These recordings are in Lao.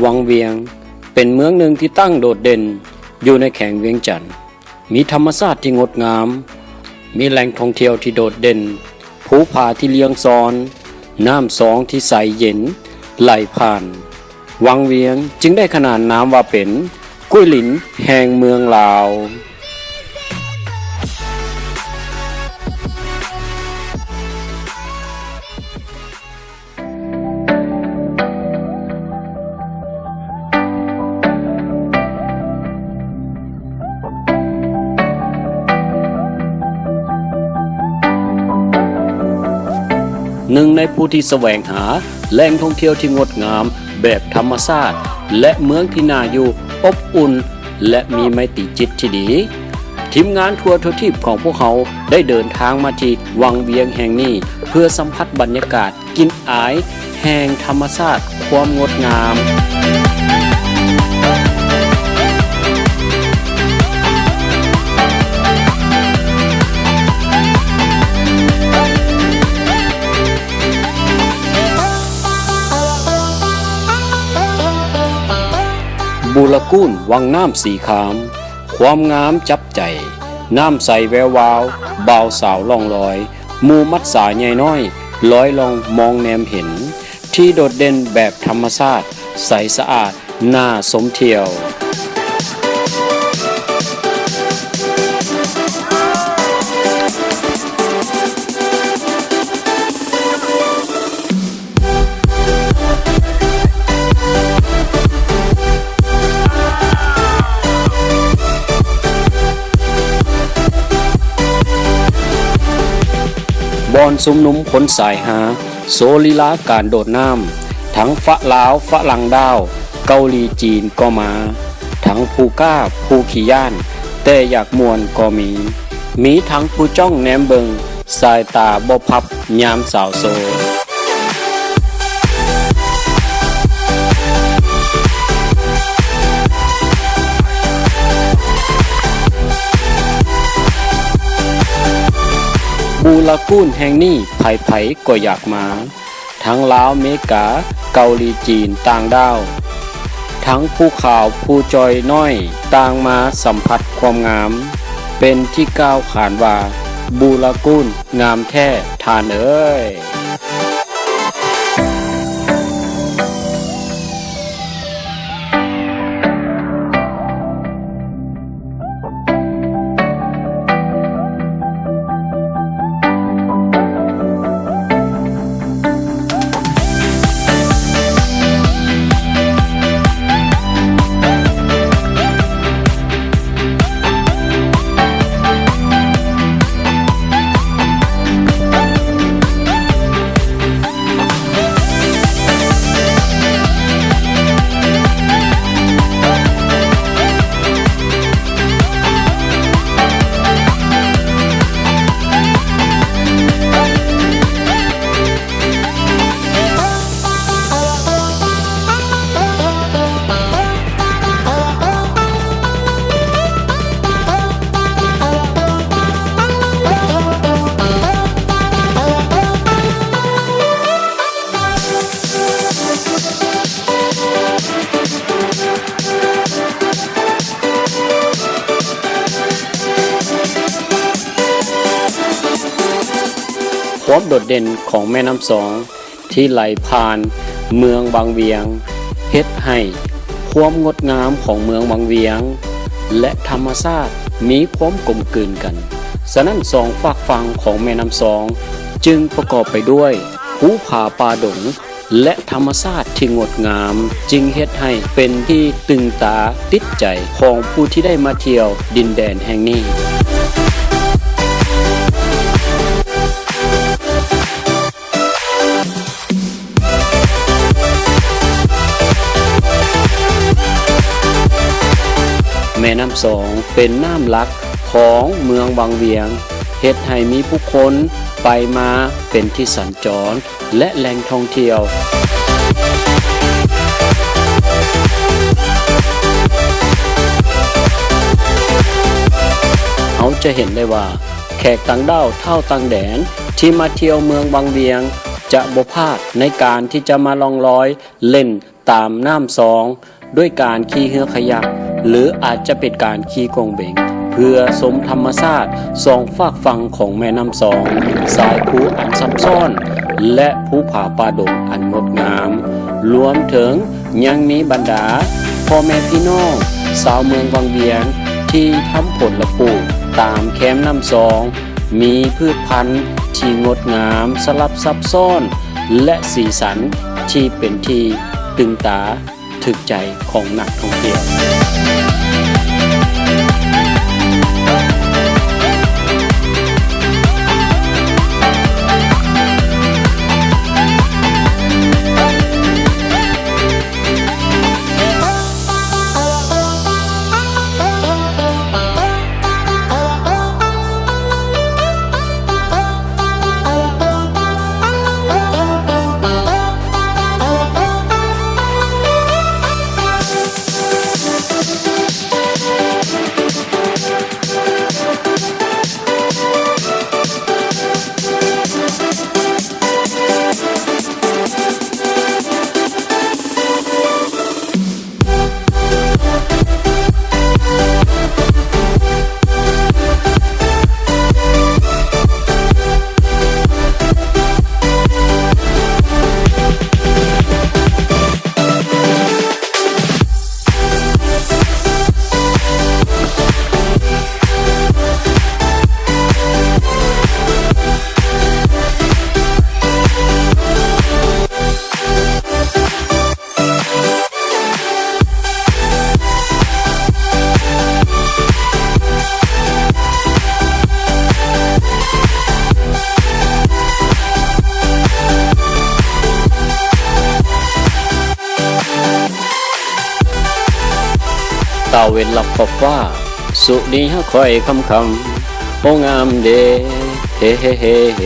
ວັງວຽງ ເປັນເມືອງໜຶ່ງທີ່ຕັ້ງໂດດເດັ່ນຢູ່ໃນແຂວງວຽງຈັນ, ມີທຳມະຊາດທີ່ງົດງາມ, ມີແຫຼ່ງທ່ອງທ່ຽວທີ່ໂດດເດັ່ນ, ພູຜາທີ່ລຽງຊອນ, ນ້ຳຊອງທີ່ໃສເຢັນໄຫຼຜ່ານ, ວັງວຽງຈຶ່ງໄດ້ຂນານນາມວ່າເປັນກຸຍລິນແຫ່ງເມືອງລາວ. ໜຶ່ງໃນຜູ້ທີ່ສະແຫວງຫາແຫຼ່ງທ່ອງທ່ຽວທີ່ງົດງາມແບບທຳມະຊາດ ແລະ ເມືອງທີ່ໜ້າຢູ່ ອົບອຸ່ນ ແລະ ມີໄມຕີຈິດທີ່ດີ, ທີມງານທົ່ວທະວີບຂອງພວກເຮົາໄດ້ເດີນທາງມາທີ່ວັງວຽງແຫ່ງນີ້ ເພື່ອສຳຜັດບັນຍາກາດ ກິ່ນອາຍແຫ່ງທຳມະຊາດຄວາມງົດງາມ. ບູລະກູນວັງນ້ຳສີຄາມ, ຄວາມງາມຈັບໃຈ, ນ້ຳໃສແວວວາວ, ບ່າວສາວລ່ອງລອຍ, ໝູ່ມັດສາໃຫຍ່ນ້ອຍ ລອຍລ່ອງມອງແນມເຫັນ ທີ່ໂດດເດັ່ນແບບທຳມະຊາດ ໃສສະອາດ ໜ້າຊົມທ່ຽວ. ບ່ອນຊຸມນຸມຄົນສາຍຮາ ໂຊລີລາການໂດດນ້ຳ ທັງຝະລາວຝຣັ່ງດາວ ເກົາຫຼີຈີນກໍມາ, ທັງຜູ້ກ້າຜູ້ຂີ້ຢ້ານ ແຕ່ຢາກມ່ວນກໍມີ, ມີທັງຜູ້ຈ້ອງແນມເບິ່ງ ສາຍຕາບໍ່ພັບຍາມສາວໂສດ. ບູລະກູນແຫ່ງນີ້ໃຜໆກໍຢາກມາ, ທັງລາວເມກາ ເກົາຫຼີຈີນຕ່າງດ້າວ, ທັງຜູ້ຂາວຜູ້ຈ່ອຍນ້ອຍຕ່າງມາສຳຜັດຄວາມງາມ, ເປັນທີ່ກ່າວຂານວ່າ ບູລະກູນງາມແທ້ທ່ານເອີຍ. ຄວາມໂດດເດັ່ນຂອງແມ່ນ້ຳຊອງທີ່ໄຫຼຜ່ານເມືອງວັງວຽງ ເຮັດໃຫ້ຄວາມງົດງາມຂອງເມືອງວັງວຽງ ແລະ ທຳມະຊາດມີຄວາມກົມກືນກັນ. ສະນັ້ນ ສອງຟາກຝັ່ງຂອງແມ່ນ້ຳຊອງຈຶ່ງປະກອບໄປດ້ວຍພູຜາປ່າດົງ ແລະ ທຳມະຊາດທີ່ງົດງາມ ຈຶ່ງເຮັດໃຫ້ເປັນທີ່ຕຶງຕາຕິດໃຈຂອງຜູ້ທີ່ໄດ້ມາທ່ຽວດິນແດນແຫ່ງນີ້. ແມ່ນ້ຳຊອງເປັນນ້ຳຫຼັກຂອງເມືອງວັງວຽງ ເຮັດໃຫ້ມີຜູ້ຄົນໄປມາເປັນທີ່ສັນຈອນ ແລະ ແຫຼ່ງທ່ອງທ່ຽວ. ເຮົາຈະເຫັນໄດ້ວ່າ ແຂກຕ່າງດ້າວທ້າວຕ່າງແດນທີ່ມາທ່ຽວເມືອງວັງວຽງ ຈະບໍ່ພາດໃນການທີ່ຈະມາລ່ອງລອຍເຫຼັ້ນ ຕາມນ້ຳຊອງ ດ້ວຍການຂີ່ເຮືອຄາຍັກ ຫຼື ອາດຈະເປັນການຂີ່ກົງເບັງ ເພື່ອຊົມທຳມະຊາດສອງຟາກຝັ່ງຂອງແມ່ນ້ຳຊອງ, ຊາຍພູອັນຊັບຊ້ອນ ແລະ ພູຜາປ່າດົງອັນງົດງາມ. ລວມເຖິງຍັງມີບັນດາພໍ່ແມ່ພີ່ນ້ອງຊາວເມືອງວັງວຽງ ທີ່ທຳຜົນລະປູກຕາມແຄມນ້ຳຊອງ, ມີພືດພັນທີ່ງົດງາມສະຫຼັບຊັບຊ້ອນ ແລະ ສີສັນທີ່ເປັນທີ່ຕຶງຕາ ຖືກໃຈຂອງນັກທ່ອງທ່ຽວ. ຕາເວັນລັບຂອບຟ້າ ສຸນີຫາຂ້ອຍຄ່ຳໆ ໂອ້ງາມເດ ເຮ ເຮ ເຮ ເຮ.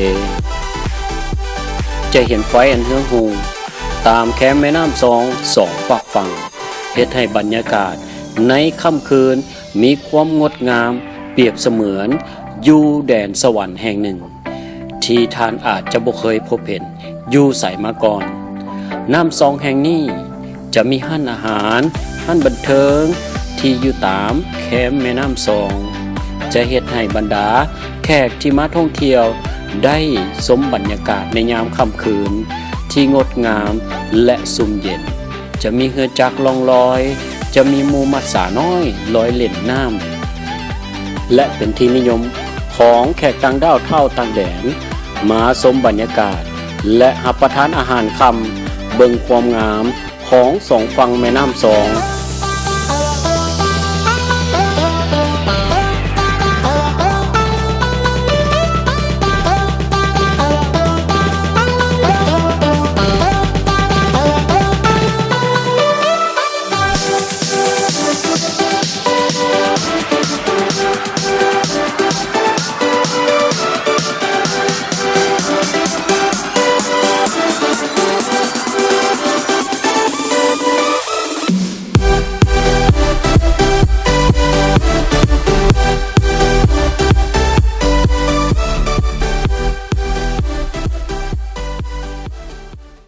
ຈະເຫັນໄຟອັນເຮືອງຮຸ່ງຕາມແຄມແມ່ນ້ຳຊອງສອງຟາກຝັ່ງ ເຮັດໃຫ້ບັນຍາກາດໃນຄ່ຳຄືນມີຄວາມງົດງາມ ປຽບສະເໝືອນຢູ່ແດນສະຫວັນແຫ່ງໜຶ່ງ ທີ່ທ່ານອາດຈະບໍ່ເຄີຍພົບເຫັນຢູ່ໃສມາກ່ອນ. ນ້ຳຊອງແຫ່ງນີ້ຈະມີຮ້ານອາຫານ, ຮ້ານບັນເທີງທີ່ຢູ່ຕາມແຄມແມ່ນ້ຳຊອງ ຈະເຮັດໃຫ້ບັນດາແຂກທີ່ມາທ່ອງທ່ຽວໄດ້ຊົມບັນຍາກາດໃນຍາມຄ່ຳຄືນທີ່ງົດງາມ ແລະ ຊຸ່ມເຢັນ. ຈະມີເຮືອຈັກລ່ອງລອຍ, ຈະມີໝູ່ໝັດສານ້ອຍລອຍຫຼິ້ນນ້ຳ ແລະ ເປັນທີ່ນິຍົມຂອງແຂກຕ່າງດ້າວເຖົ້າຕ່າງແດນ ມາຊົມບັນຍາກາດ ແລະ ຮັບປະທານອາຫານຄ່ຳ, ເບິ່ງຄວາມງາມຂອງສອງຝັ່ງແມ່ນ້ຳຊອງ